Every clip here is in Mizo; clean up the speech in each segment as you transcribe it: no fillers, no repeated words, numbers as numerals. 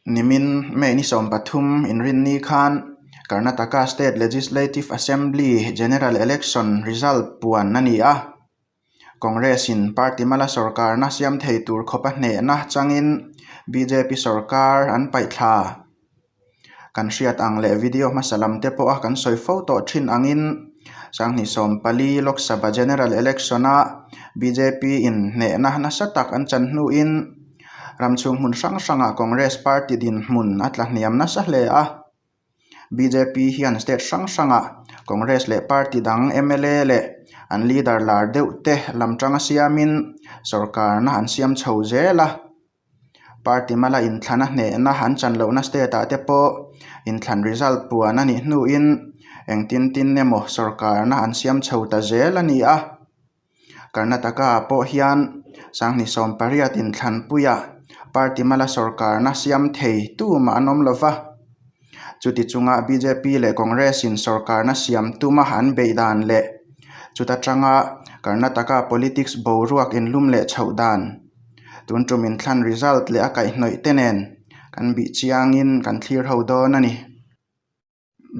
Nimin May ni 13 inrinni khan Karnataka State Legislative Assembly General Election result puan a ni a. Congress-in party mala sorkarna siam thei tur khawpa hnehna changin bjp sorkar an paih thla. Kan hriat ang leh video hmasa lam te pawha kan sawi fo tawh thin angin Sanghnih 14 Lok Sabha General Election-a bjp in hnehna nasa tak an chan hnuin ram chhung hmun hrang hrangah Congress party dinhmun a tla hniam nasa hle a. Bjp hian state hrang hrangah Congress leh party dang mla leh an leader lar deuh te lam tanga siamin sorkarna an siam chho zel a. Party mala inthlana hnehna an chan lohna state ah te pawh inthlan result puan a nih hnuin engtin tin emaw sorkarna an siam chho ta zel a ni a. Karnataka ah pawh hian Sanghnih 18 inthlanpuiah party mala sorkarna siam thei tumah an awm lova. Chuti chunga bjp leh Congress in sorkarna siam tuma an beih dan leh chuta tanga Karnataka politics boruak inlum leh chhoh dan tun tum inthlan result leh a kaihhnawih te nen kan bih chiangin kan thlir ho dawn a ni.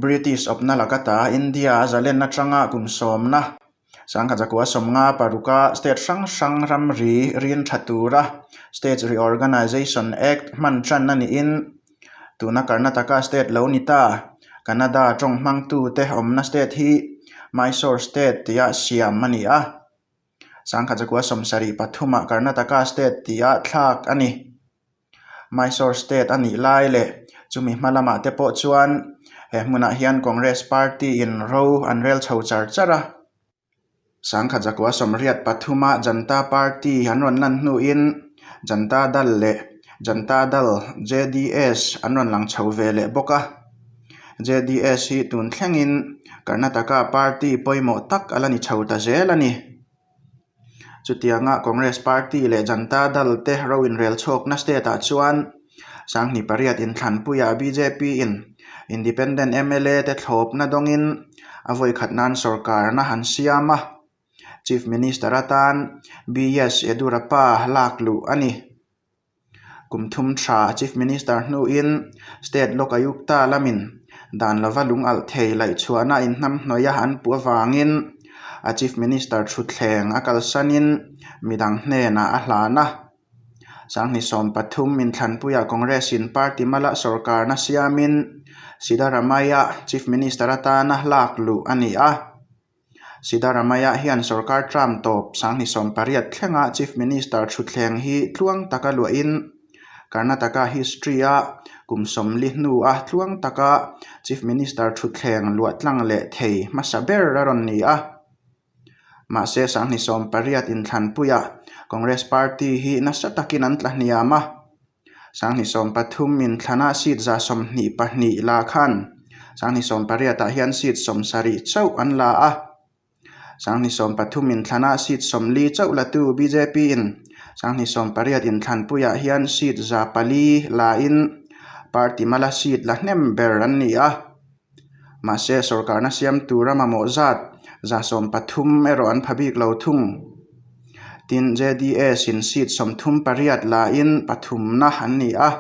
British awpna lakata India a zalen atanga kum sawmna sangkhat zakua sawmnga paruka state hrang hrang ramri rin tha tura State Reorganisation Act hman tan a niin tuna Karnataka state lo ni ta Kannada tawng hmangtute awmna state hi Mysore state tia siam a ni a. Sangkhat zakua 73ah Karnataka state tia thlak a ni. Mysore state a nih lai leh chumi hma lamah te pawh chuan he hmunah hian Congress party in ro an rel chho char char a. Sangkhat zakua 83a Janta party an rawn lan hnuin Janta Dal leh Janta Dal, JDS, an rawn lang chho ve leh bawk a. JDS hi tun thlengin Karnataka party pawimawh tak a la ni chho ta zel a ni. Chutianga Congress party leh Janta Dal te ro inrel chhawkna state ah chuan 2008 inthlanpuiah bjp in Independent mla te thlawpna dawngin a vawikhat nan sorkarna han siam a, Chief Minister atan BS Yediyurappa lak luh a ni. Kum thum tha Chief Minister hnuin State Lok Ayukta lamin dan lova lung alh thei laih chhuahna inhnamhnawih a an puh avangin a Chief Minister thutthleng a kalsanin midang hnenah a hlan a. 2013 inthlanpuiah Congress in party mala sorkarna siamin Siddaramaiah Chief Minister atana lak luh a ni a. Siddaramaiah hian sorkar term tawp 2018 thlenga Chief Minister thutthleng hi tluang taka luahin Karnataka history-a kum 40 hnua tluang taka Chief Minister thutthleng luah tlang leh thei hmasa ber a rawn ni a. Mahse 2018 inthlanpuiah Congress party hi nasa takin an tla hniam a. 2013 inthlana seat 122 la khan 2018 ah hian seat 70 chauh an la a. 2013 inthlana seat 40 chauh latu bjp in 2018 inthlanpuiah hian seat 400 lain party mala seat la hnem ber an ni a. Mahse sorkarna siam tura mamawh zat 130 erawh an pha bik lo thung. Tin, JDS in seat 38 lain pathumna an ni a.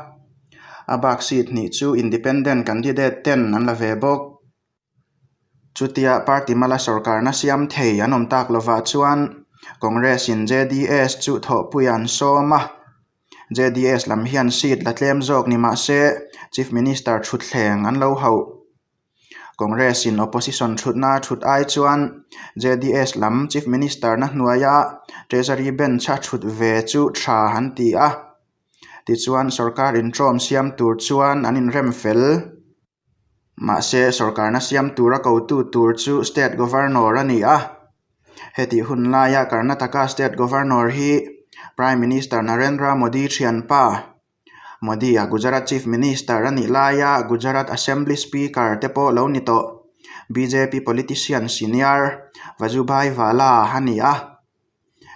A bak seat hnih chu independent candidate ten an la ve bawk. Chutia party mala sorkarna siam thei an awm tak lovah chuan Congress in JDS chu thawhpui an sawm a. JDS lam hian seat la tlem zawk ni mah se Chief Minister thutthleng an lo hauh. Congress in opposition thutna thut ai chuan JDS lam Chief Minister na hnuaia Treasury bench a thut ve chu tha an ti a. Tichuan sorkar intawm siam tur chuan an inrem fel. Mahse sorkarna siam tura kotu tur chu State Governor a ni a. Hetih hun laia Karnataka State Governor hi Prime Minister Narendra Modi thianpa, Modi-a Gujarat Chief Minister a nih laia Gujarat Assembly Speaker te pawh lo ni tawh bjp politician senior Vajubhai Vala a ni a.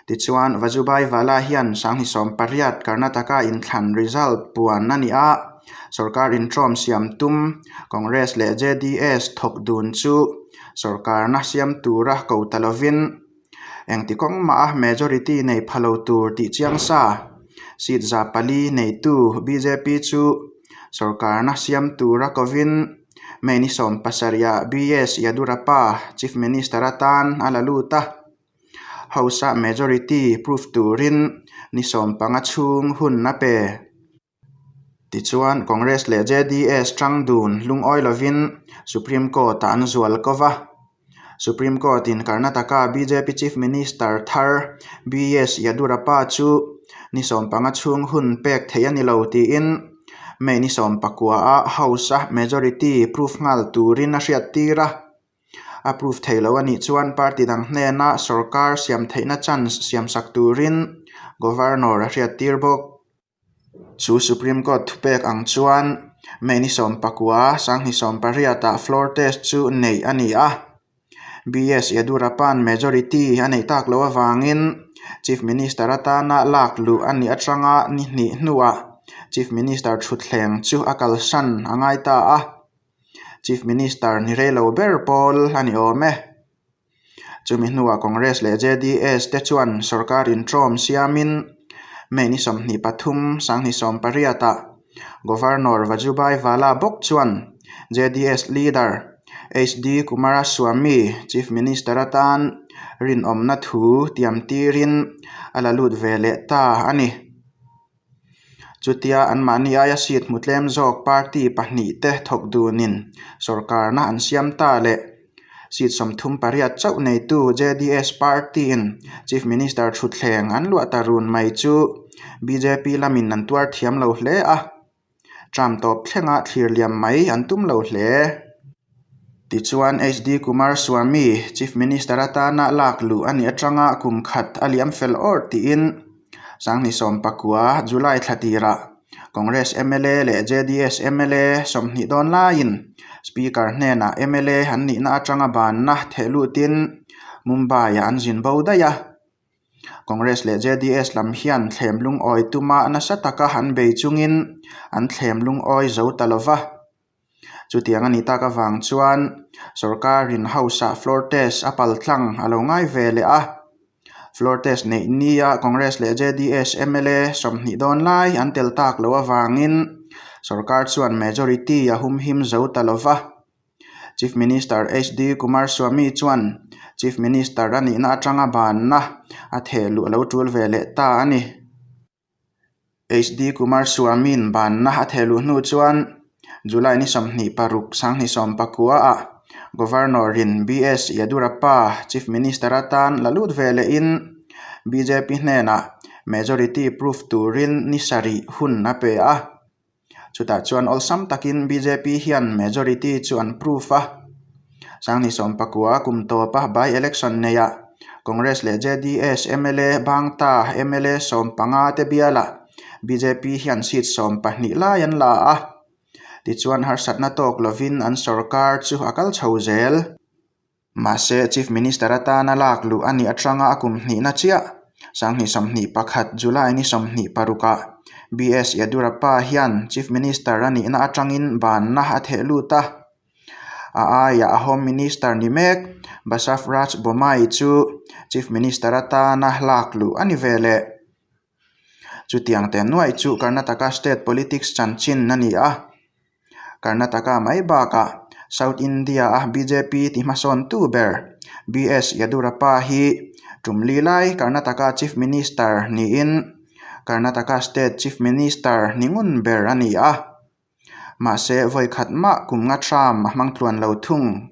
Tichuan, Vajubhai Vala hian 2018 Karnataka inthlan result puan a ni a, sorkar intawm siam tum Congress leh JDS thawk dun chu sorkarna siam tura ko ta lovin engti kawng mah a majority nei pha lo tur tih chiang sa seat 400 neitu bjp chu. Sorkarna siam tura kovin May ni 17 ah BS Yeddyurappa Chief Minister atan a la lut a. House-a majority proof turin ni 15 chhung hun a pe. Tichuan, Congress leh JDS tang dun lungawi lovin Supreme Court-ah an zual ko va. Supreme Court-in Karnataka bjp Chief Minister thar BS Yeddyurappa chu ni 15 chhung hun pek theih a ni lo tiin May ni 19-a House-a majority proof nghal turin a hriattir a. A proof thei lo a nih chuan party dang hnena sorkar siam theihna chance siamsak turin Governor a hriattir bawk. Chu Supreme Court thupek ang chuan May ni 19, 2018 ah floor test chu neih a ni a. BS Yeddyurappa'n majority a neih tak loh avangin Chief Minister atana lak luh a nih atanga ni hnih hnuah Chief Minister thutthleng chu a kalsan a ngai ta a. Chief Minister ni rei lo ber pawl a ni awm e. Chumi hnuah Congress leh JDS te chuan sorkar intawm siamin May ni 23, 2018 ah Governor Vajubhai Vala bawk chuan JDS leader HD Kumaraswamy Chief Minister atan rinawmna thu tiam tirin a la lut ve leh ta a ni. Chutia anmahni aia seat hmu tlem zawk party pahnih te thawk dunin sorkarna an siam ta leh seat 38 chauh neitu JDS party-in Chief Minister thutthleng an luah ta run mai chu bjp lamin an tuar thiam lo hle a. Term tawp thlenga thlir liam mai an tum lo hle. Tichuan HD Kumaraswamy Chief Minister atana lak luh a nih atanga kum khat a liam fel awr tiin 2019 July thla tirah Congress mla leh JDS mla 20 dawn laiin Speaker hnenah mla an nihna atanga banna theh lutin Mumbai-ah an zin bo daih a. Congress leh JDS lam hian thlem lungawi tuma nasa taka an bei chungin an thlem lungawi zo ta lo va. Chutiang a nih tak avang chuan sorkarin House-ah floor test a pal tlang a lo ngai ve leh a. Floor test neih nia Congress leh JDS mla 20 dawn lai an tel tak loh avangin sorkar chuan majority a humhim zo ta lo va. Chief Minister HD Kumaraswamy chuan Chief Minister a nihna atanga banna a theh luh a lo tul ve leh ta a ni. HD Kumaraswamy'n banna a theh luh hnu chuan July ni 26, 2019 ah Governor-in BS Yeddyurappa Chief Minister atan la lut ve lehin bjp hnenah majority proof turin ni sarih hun a pe a. Chutah chuan awlsam takin bjp hian majority chu an proof a. 2019 kum tawpa by election neihah Congress leh JDS mla bangta mla 15 te bialah bjp hian seat 12 lai an la a. Tichuan harsatna tawk lovin an sorkar chu a kal chho zel. Mahse, Chief Minister atana lak luh a nih atanga a kum hnihna chiah, 2021 July ni 26 ah BS Yeddyurappa hian Chief Minister a nihna atangin banna a theh lut a. A aiah a Home Minister ni mek Basavaraj Bommai chu Chief Minister atana lak luh a ni ve leh. Chutiang teh nuaih chu Karnataka State Politics chanchin a ni a. Karnataka mai bakah South India-a bjp ti hmasawntu ber BS Yeddyurappa hi tum li lai Karnataka Chief Minister niin Karnataka State Chief Minister ni ngun ber a ni a. Mahse vawi khat mah kum nga term a hmang tluan lo thung.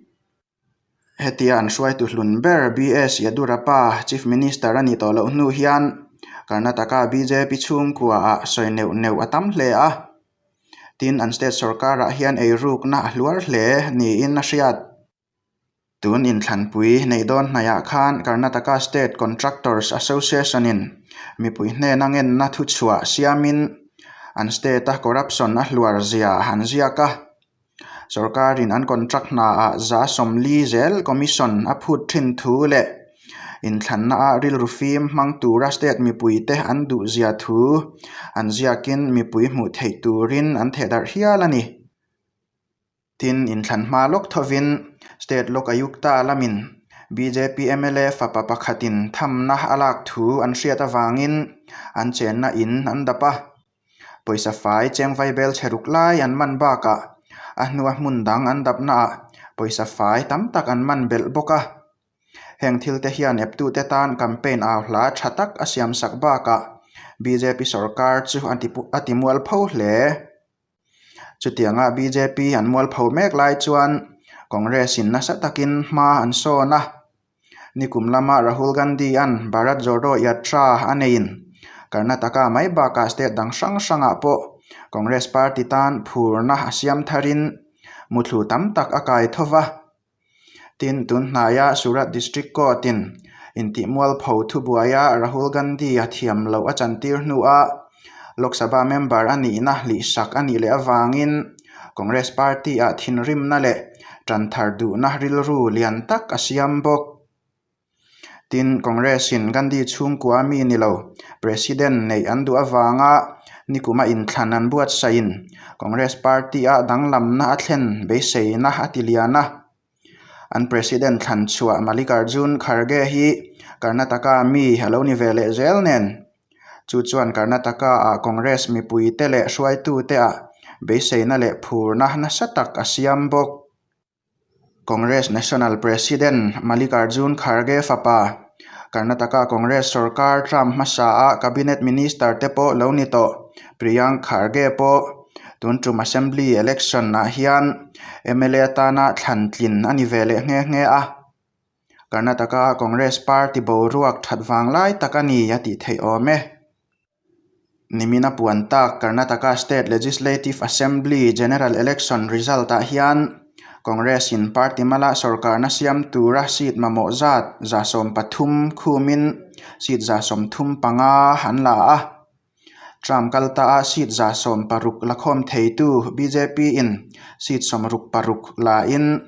Hetia an hruaitu hlun ber BS Yeddyurappa Chief Minister a nih tawh loh hnu hian Karnataka bjp chhungkuaah sawi neuh neuh a tam hle a. Tin, an state sorkarah hian eirukna a hluar hle niin a hriat. Tun inthlanpui neih dawn hnaihah khan Karnataka State Contractors Association-in mipui hnena ngenna thuchhuah siamin an state-a corruption a hluar zia an ziak a. Sorkarin an contract hnaah 40% zel commission a phut thin thu leh inthlannaah rilru fim hmang tura state mipuite an duh zia thu an ziakin mipui hmuh theih turin an theh darh hial a ni. Tin, inthlan hma lawk thovin State Lok Ayukta lamin bjp mla fapa pakhatin thamna a lak thu an hriat avangin an chenna in an dap a. Pawisa fai cheng vaibel chhe ruk lai an man bakah a hnua hmun dang an dapnaah pawisa fai tam tak an man belh bawk a. Heng thil te hian eptute tan campaign au hla tha tak a siam sak bakah bjp sorkar chu a ti mualpho hle. Chutianga bjp an mualpho mek lai chuan Congress in nasa takin hma an sawn a. Nikum lama Rahul Gandhi-a'n Bharat Jodo Yatra a neiin Karnataka mai bakah state dang hrang hrangah pawh Congress party tan phurna a siam tharin muthlu tam tak a kai tho va. Tin, tun hnaia Surat District Court-in intihmualpho thubuaia Rahul Gandhi-a thiam loh a chantir hnuah Lok Sabha member a nihna hlihsak a nih leh avangin Congress party-ah thinrimna leh tanthar duhna rilru lian tak a siam bawk. Tin, Congress-in Gandhi chhungkua mi ni lo President neih an duh avanga nikuma inthlan an buatsaihin Congress party-a danglamna a thlen beiseina a ti lian a. An President thlan chhuah Mallikarjun Kharge hi Karnataka mi a lo ni ve leh zel nen. Chu chuan Karnataka-ah Congress mipuite leh hruaitute-ah beiseina leh phurna nasa tak a siam bawk. Congress National President Mallikarjun Kharge fapa, Karnataka Congress sorkar term hmasa a Cabinet Minister te pawh lo ni tawh Priyank Kharge pawh tun tum Assembly Election ah hian mla atana thlan tlin a ni ve leh nghe nghe a. Karnataka Congress party boruak that vang lai tak a ni a tih theih awm e. Nimina puan tak Karnataka State Legislative Assembly General Election result ah hian Congress in party mala sorkarna siam tura seat mamawh zat 130 khumin seat 35 an la a. Trump kal ta a seat 16 la khawm theitu bjp in seat 66 la in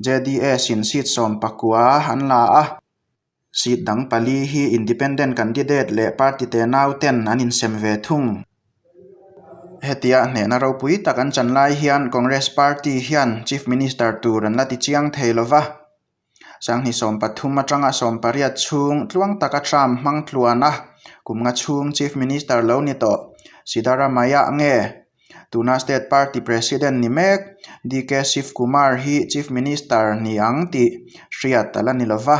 JDS in seat 19 an la a. Seat dang pali hi independent candidate leh party tenau ten an insem ve thung. Hetia hnehna ropui tak an chan lai hian Congress party hian Chief Minister tur an la ti chiang thei lo va. Sanghnih 13 atanga 18 chhung tluang taka term hmang tluan a, kum nga chhung Chief Minister lo ni tawh Siddaramaiah nge tuna State Party President ni mek DK Shivakumar hi Chief Minister ni ang tih hriat a la ni lo va.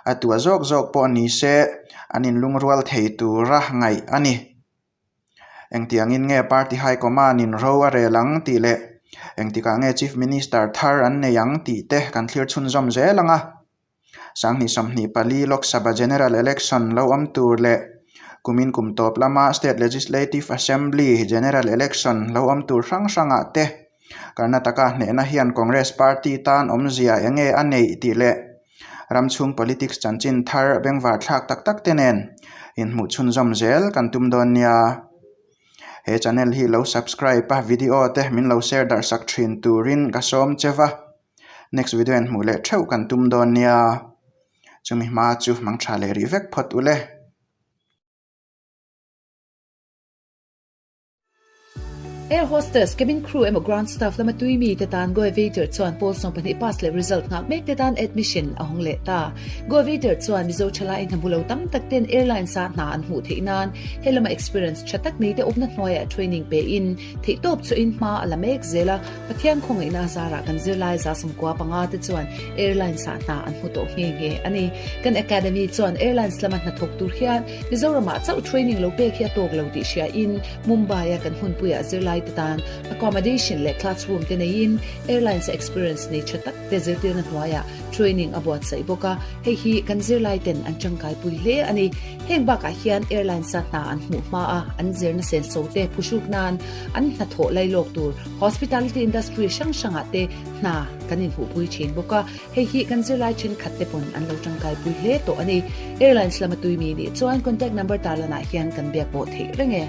A tua zawk zawk pawh ni se an inlungrual thei tura ngaih a ni. Engtiangin nge Party High Command in ro a rel ang tih leh engtikah nge Chief Minister thar an nei ang tih te kan thlir chhunzawm zel ang a. 2024 Lok Sabha General Election lo awm tur leh kumin kum tawp lama State Legislative Assembly General Election lo awm tur hrang hrangah te Karnataka hnehna hian Congress party tan awmzia eng nge a neih tih leh ram chhung politics chanchin thar bengvar thlak tak tak te nen inhmuh chhunzawm zel kan tum dawn nia. He channel hi lo subscribe a video te min lo share darh sak thin turin ka sawm che va. Next video in hmuh leh theuh kan tum dawn nia. Chumi hma chu mang tha leh rih vek phawt ule. Air hostess, cabin crew emaw ground staff lama tui mi te tan Goevator chuan pawl 12 pass leh result nghak mek te tan admission a hawng leh ta. Goevator chuan Mizo thalai hna hmu lo tam tak ten airlines ah hna an hmuh theih nan he lama experience tha tak nei te awmna hnuaiah training pe in theihtawp chu in hma a la mek zel a. Pathian khawngaihna a zarah kan zirlai 95 te chuan airlines ah hna an hmu tawh nghe nghe a ni. Kan academy chuan airlines lama hnathawk tur hian Mizoramah chauh training lo pek hi a tawk lo tih hriain Mumbai-a kan hmunpuiah zirlai te tan accommodation leh classroom te neiin airlines a experience nei tha tak te zirtirna hnuaiah training a buatsaih bawk a, hei hi kan zirlai ten an tangkaipui hle a ni. Heng bakah hian airlines-a hna an hmuh hma a, an zirna senso te phuhruk nan an hnathawh lailawk tur hospitality industry hrang hrangah te hna kan inhmuhpui thin bawk a, hei hi kan zirlai thenkhat te pawn an lo tangkaipui hle tawh a ni. Airlines lama tui mi nih chuan contact number tarlanah hian kan biak pawh theih reng e.